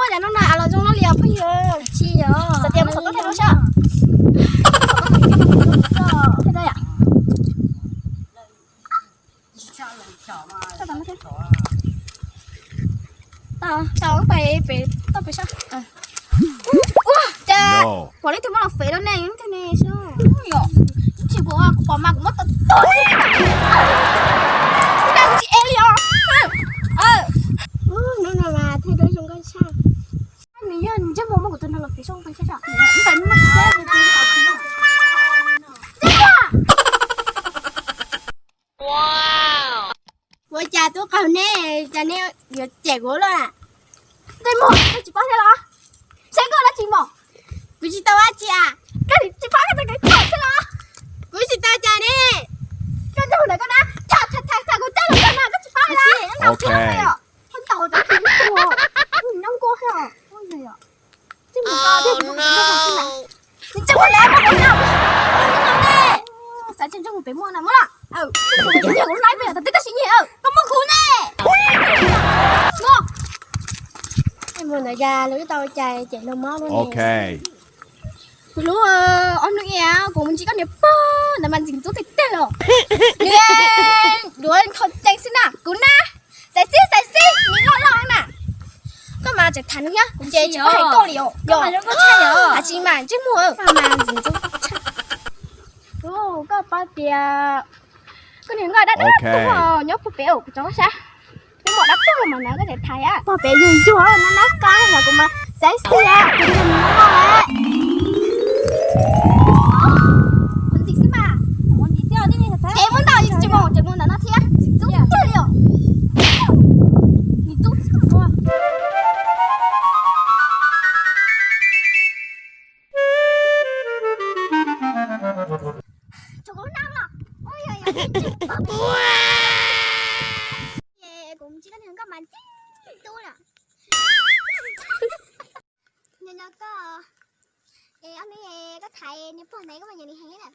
Cas no na los zoo no li os phooj ywg. Tsis yog. Xav tias mus xov tooj thiaj lub soj. Thiaj da yom. Tau, tau, pais pem toj pem sab. Ua cas pom leej twg muab los fev lawm ne, leej twg ne sub. Tsis pom, kuv pom mas kuv muab tau tog li. Kuv dag kuv tsis ev li os. Hnub no mas thaij duab zoo nkauj tshaj. Nws yog ntsej muag muab kuv tus nrog los fev zoo nkauj tshaj. Ua cas tub qaug ne, cas nej yuav cem kuv lawm? Ntsej muag, koj tsis paub thiab los? Saib koj dab tsi mog? Kuv tsis tau dab tsi a. Koj tsis paub koj tau kev txhaum thiab los? Kuv tsis tau cas ne. Koj ntsej muag ntawd koj na, tham tham tham kuv teb los koj na, koj tsis paub los? Thaum tau tau nyob nkuaj thiab os. Ntsej muag koj thiab kuv ntsej muag na. Xav ntsej muag pem muaj na muab los. Nyiam kuv laib peb tau twb koj siv nyiam koj muab kuv ne. Muab. Mus ntawd cas lawv tau cais cem nws mob lub ne. Kuv lub ob hnub ib kuv mus ntsib koj niam pog ntawd mas ntxim ntxub tiag tiag los. Nws duav kho ceev xwb na, kuv na. Xaiv xib xaiv xib, nws loj loj na. Koj mas tseem tham nws thiab, kuv ces tsis paub hais koj li os. Yog, hais tsis mas ntsej muag. Koj paub tias koj niag nkoj dab dab tuag nyob puag pem kuv tsob sab. Nyob mom dab tuag mas na koj tseem tham a. Puag pem yug yug no nab kab yog kuv mas xaiv xib a, kuv tus nus no lawm. Qhov ntxim xwb mas. Qhov ntxim xwb, es muab ntau tsis mus, tseem mus ntawm no thiab, ntxim ntxub tiag li os. Ntxim ntxub. Tshuav kuv lub nab los. Ces kuv mus ntsib koj niag nkoj mas ntxim ntxub lawm. Nyob nyob koj, es ob hnub koj tham niag pog ntawd koj mas nyiam nws heev lawm.